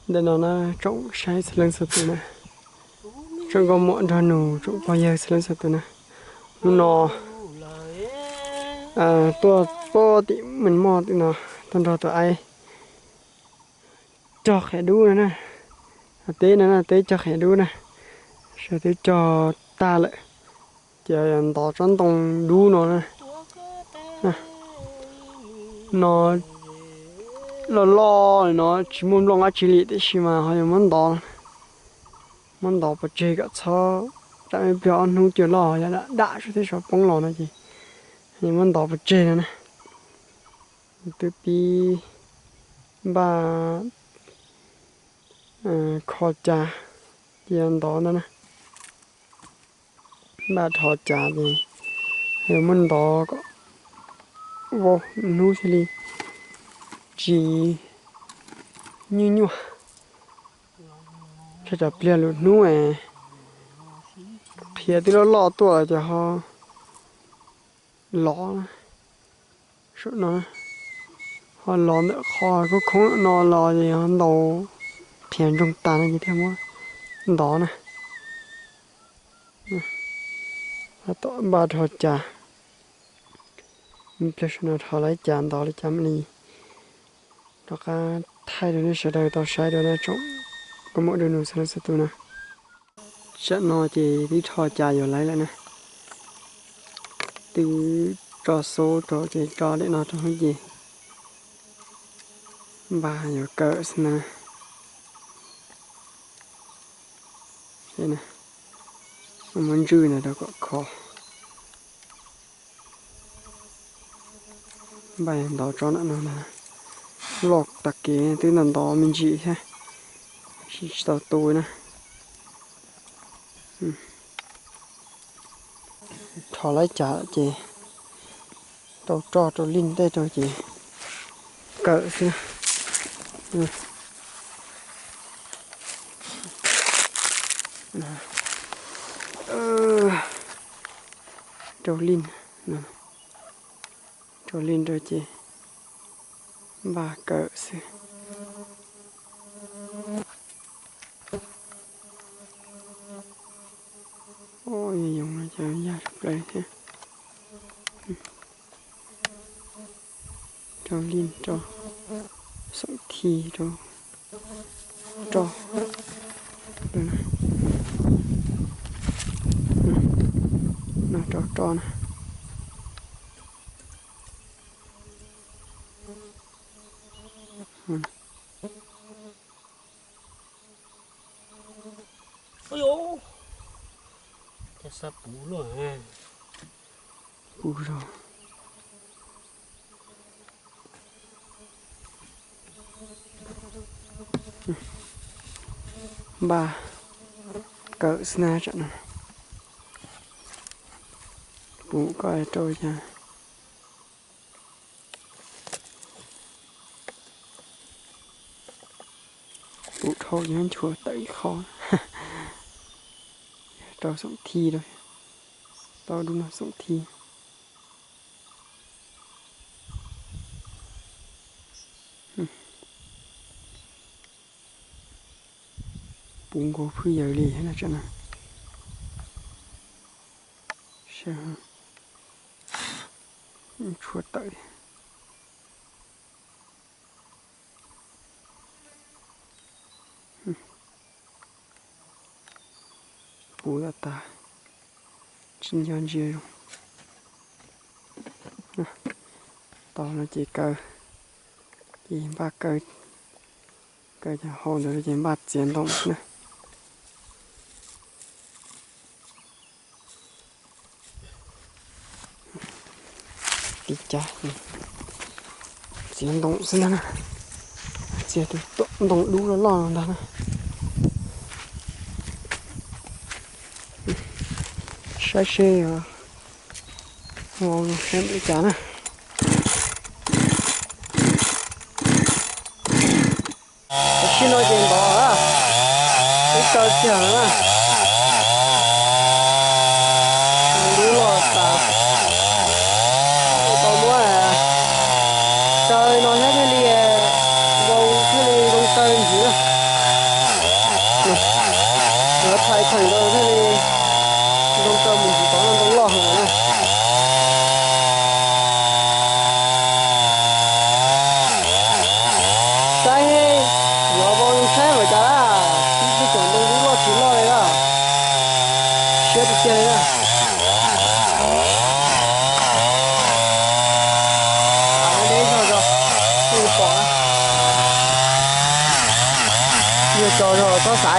Ntawm no na, tsoom saib txhua leej txhua tus na, tsoom nkauj muam nraug nus, tsoom pog yawg txhua leej txhua tus na, hnub no tuaj puag tim Mes Moj tim no, tuaj nrog tus aib cog qhiav dub no na. Teb no na, teb cog qhiav dub na, sawv daws twb cog tag lawm, ces ntov tsob ntoo dub no na. No loj loj li no tsis muaj nplooj dab tsi li, tiam sis mas ho yuav muab ntov, muab ntov pov tseg kom txhob, tsam ib pliag ob hnub cuag loj yog dam dam seb thiaj poob los no ces muab ntov pov tseg no na. Twb pib npaj kho cas, ces ntov ntawd na, npaj rho cas ces muab ntov kom vau, hnub thiaj li tsis nyuaj nyuaj. Tsam pliag lwm hnub es qhiav twb loj loj tuaj ces ho lov, saum no, ho los ntawm qhov khoob khoob no los es ho ntaus qhiav ntsoog tas no ces thiaj muab ntov na. Tab tom npaj rho cas, ib pliag saum no rho lawv cas ntov li cas mam li rov qab thaij rau nej sawv daws tau saib dua na tsoom nkauj muam nraug nus txhua leej txhua tus na. Tsam no ces twb rho cas yuav lawv lawm na. Twb tso xub rau ces tso daim no rau hauv ces npaj yuav kawm xwb na. Muab ntswj ntawd rau kom kho. Npaj ntov tsob ntawm no ntag. Loj tag kev twb ntov ntov me ntsis thiab, tsis tau tu na. Rho lawv cas lawm ces rau roj rau lij tej rau ces kawm xwb. Rau lij, rau lij rau ces npaj kawm xwb. Yoov no ces yaj plaws thiab. Rau lij rau, xoom thi rau, roj, no rau roj na. Puv zog. Npaj kawm xwb na tsam no. Puv koj rau cas. Puv dhau ces nchuav tawm ib qho. Rau xoom thi rau. Tau dub no xoom thi. Puv nkaus phwj yawg li na tsam no. Nchuav tawm. Puv tas tas, tsis nco ntsia zoo. Tau no ces kaw, ces npaj kaw, kaw cov hau ntawd ces npaj txiav ntoo na. Tib cag txiav ntoo xwb ntag na. Txiav tus ntoo dub loj loj no ntag na. Saib seb, saib li cas na. Tam sim no ces ntov na, ib kaw kiag na. Dub loj tas, tau muab kaw no thiab thiaj li, thiaj li zoo taw ntxiv na. Yuav thaij thaij ntawd thiaj li zoo rau mus ntxiv tod no ntoo loj heev na. Saib yuav vau zoo saib npaum cas lawm, twb tsis pom ntoo twb loj tsis loj li lawm. Siab tiag tiag li na. Deb zog zog, pom na. Yog tso zog txhob xav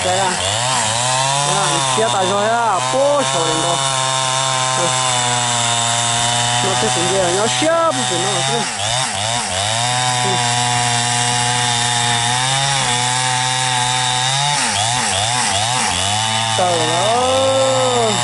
cas lawm. Siab tas zog thiab, puag saud li ntawd. No tej tus nce nyob siab puag pem no xwb. Tawm lawm.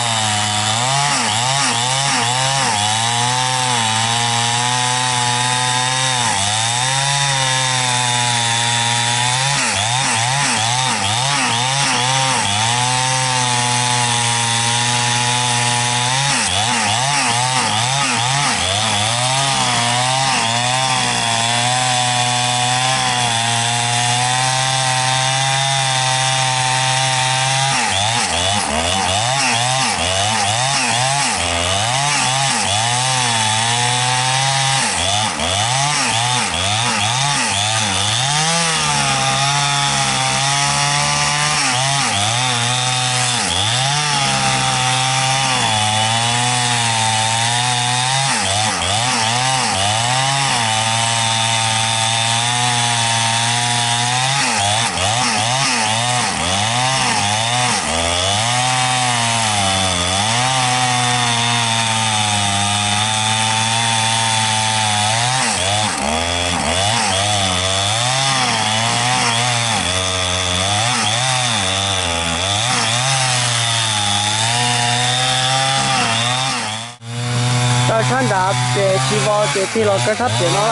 Kaw sab nrad ces tsis vau ces tig los kaw sab pem no.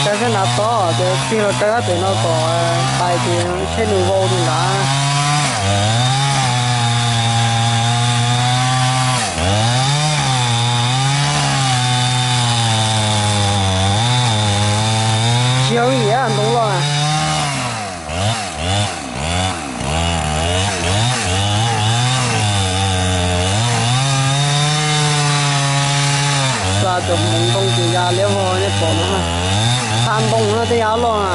Kaw sab nrad tod ces tig los kaw sab pem no kom pais ces tsheb nws vau rau nrad. Tsis yog ib yam ntoo loj na. Xa cov hmoov ntoo ces ya liab vog nej pom no. Xa ntoo no tej ya loj na.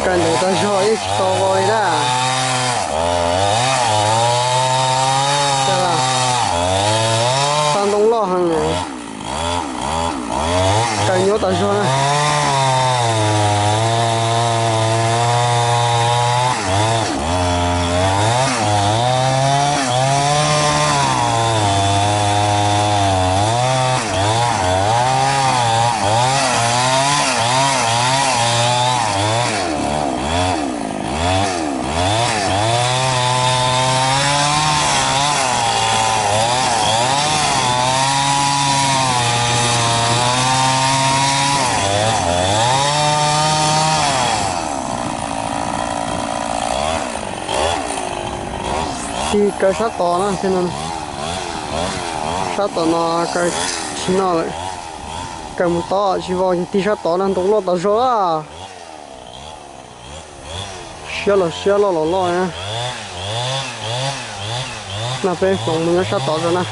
Kaw ntev tag zog ib tsis tau vau li na. Xa ntoo loj heev, kaw nyuaj tag zog na. Tig kaw sab tod na, sab tom no kaw tsis noj lawm. Kaw mus tod tsis vau ces tig sab tod na, ntoo loj tas zog a. Siab los siab loj los loj na. No peb hloov mus nyob sab tod rau na.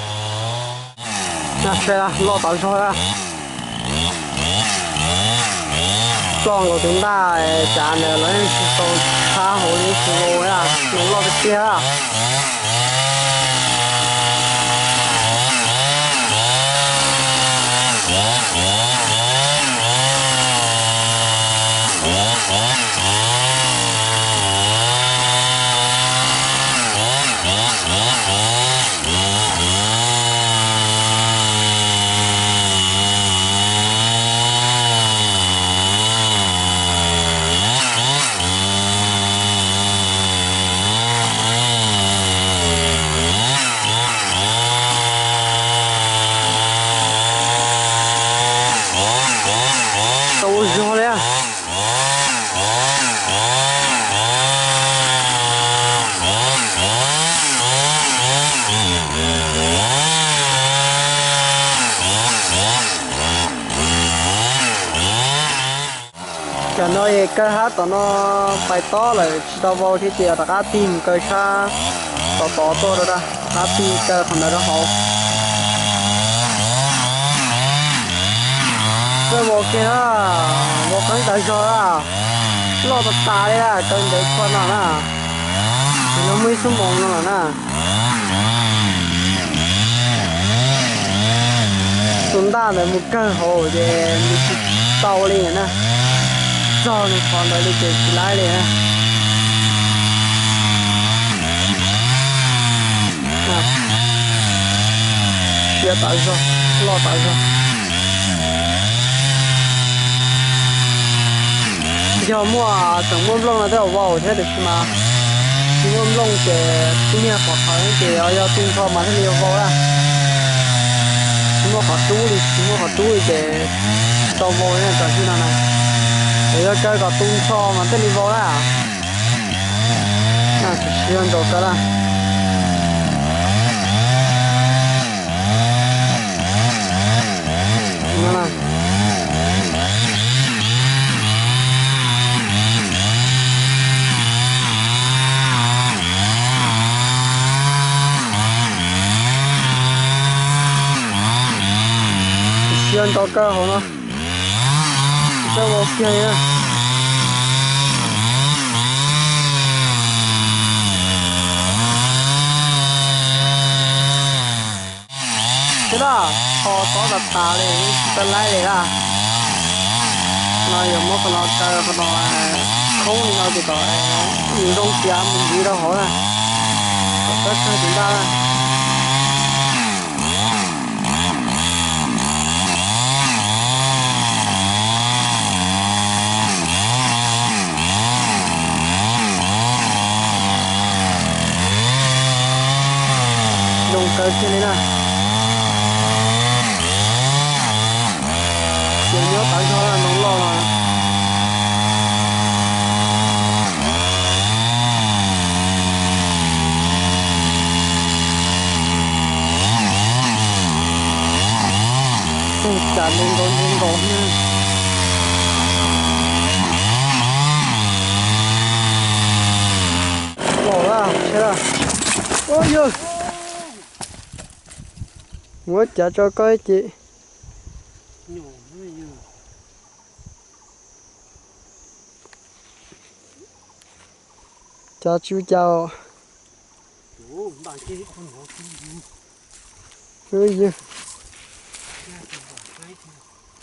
Loj tas zog na. Ploj nkaus tus ntaj cav ntawd los yeej tsis tau tshab hauv li, tsis vau na, ntoo loj tiag tiag. Tam no es kaw hab tom no pais tob lawm tsis tau vau thiab ces rov qab tig mus kaw sab tod tod tuaj rau, rov qab tig kaw qhov ntawd rau hauv. Txawj vau kiag na, vau qeeb tas zog na, loj tas tas li na, kaw ntev tshua no na. Ces no muaj ib xuab moos no lawm na. Tus ntaj ntawd mus kawg hauv ces mus tsis tau li na, txog nws qhov ntawd li ces tsis laib li na. Siav tas zog, loj tas zog. Yog muaj, tseem muaj nplooj no tej zaum vau thiab, tiam sis mas tsis muaj nplooj ces tib niag qhov qhawv ces yog tu nrho mas thiaj li vau na. Tsis muaj qhov rub li, tsis muaj qhov rub li ces tsis tau vau li na, tam sim no na. Ces yog kaw kom tu nrho mas thiaj li vau na. Siav nraus kaw na. Siav nraus kaw hauv no. Txawj vau kiag li na. Thiab na, qhov tob tas tas li, tsis tau laib li na. No yuav muab qhov no kaw, qhov no khoob li no ces kom nws zoo tiav mus ntxiv rau hauv na. Kom txawj kawg tus ntaj na. Zoo kawg kiag li na. Ces nyob tav zog ntoo loj no. Cas ntoo nkaus ntoo nkaus. Los a, seb a. Ua yawg, muab cav tso koj ces. Cav tsis ua cas os.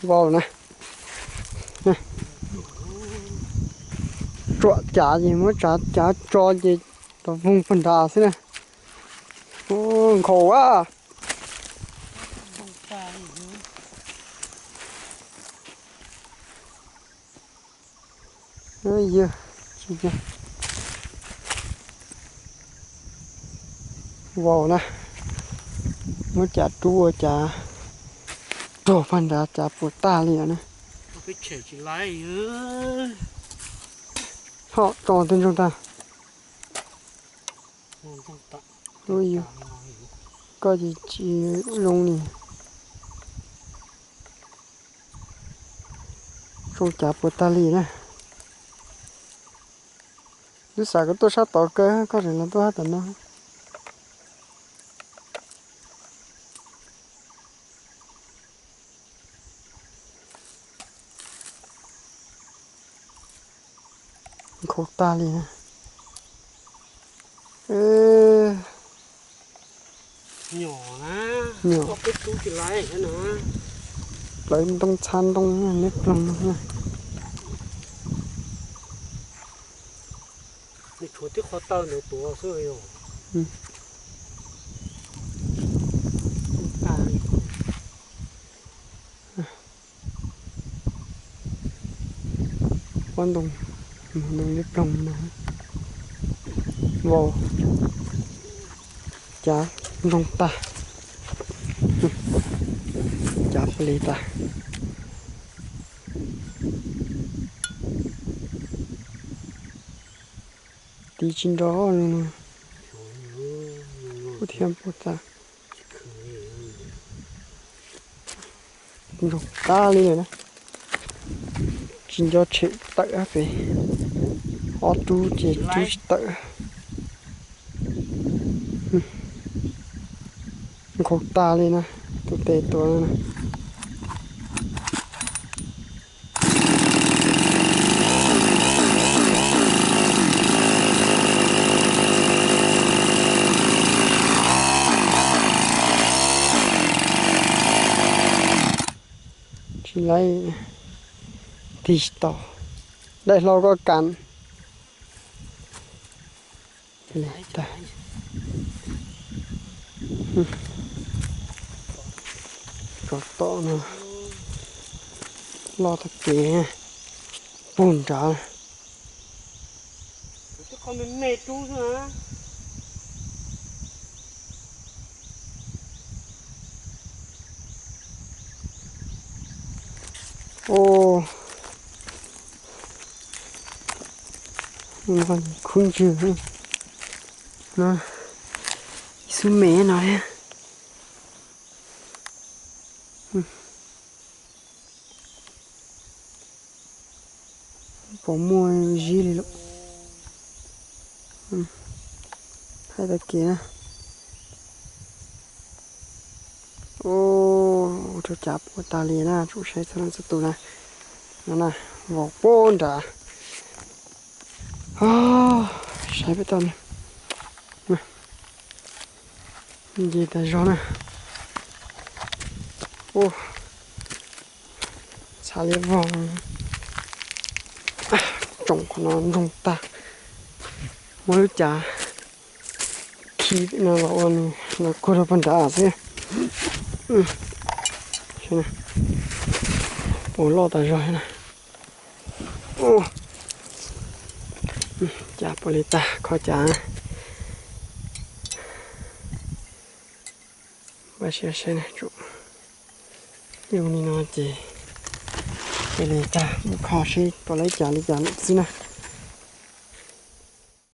Vau na. Tsuam cav ces muab tsav cav tso ces tau voog pag nrad xwb na. Nkhaus a. Yog, vau na, muab cav rub ua cav rog pag nrad cav puas tag li na. Ho tso twb ntsoog tag. Koj ces tsis zoo li. Tsoo cav puas tag li na. Twb xav kom tuaj sab tod kaw, koj tseem los tuaj sab tom no. Nkhaus tag li na. Nyuam, plawv ntoo txha ntoo neb ploog. Nws tshuav tib qho taw ntawd tuav xwb yog. Pob ntoo, ntoo neb ploog no. Vau, cav ntsoog tag, cav plig tag. Tiv tsis nrov no, kuv thiaj puas tag. Ntsoog tag li lawm na. Tsis nco tshem tawm pem, ob rub ces rub tsis tawm. Nkhaus tag li na, tus tes tuav na. Tsis laib, tig tsis tau. Daim hlau koj kam. Tsov tom no loj tag kev, puag nrad. Khub ntswg no, ib xub me no thiab. Pom muaj zib li lawm. Thaij tag kev na. Ua rau cav puas tag li na, tsum saib txhua leej txhua tus na. No na, vau puag nrad. Saib peb tau na. Nce tas zog na. Ua txha liab vog. Tsoom qhov no ntsoog tag. Muab lub cav khi no los ua nws los kuag rau puag nrad xwb. Puas loj tas zog na. Cav puas li tag kho cav. Npaj siab saib na, zoo li no ces cia li tag mus kho seb puas laib cav li cas lawm xwb na.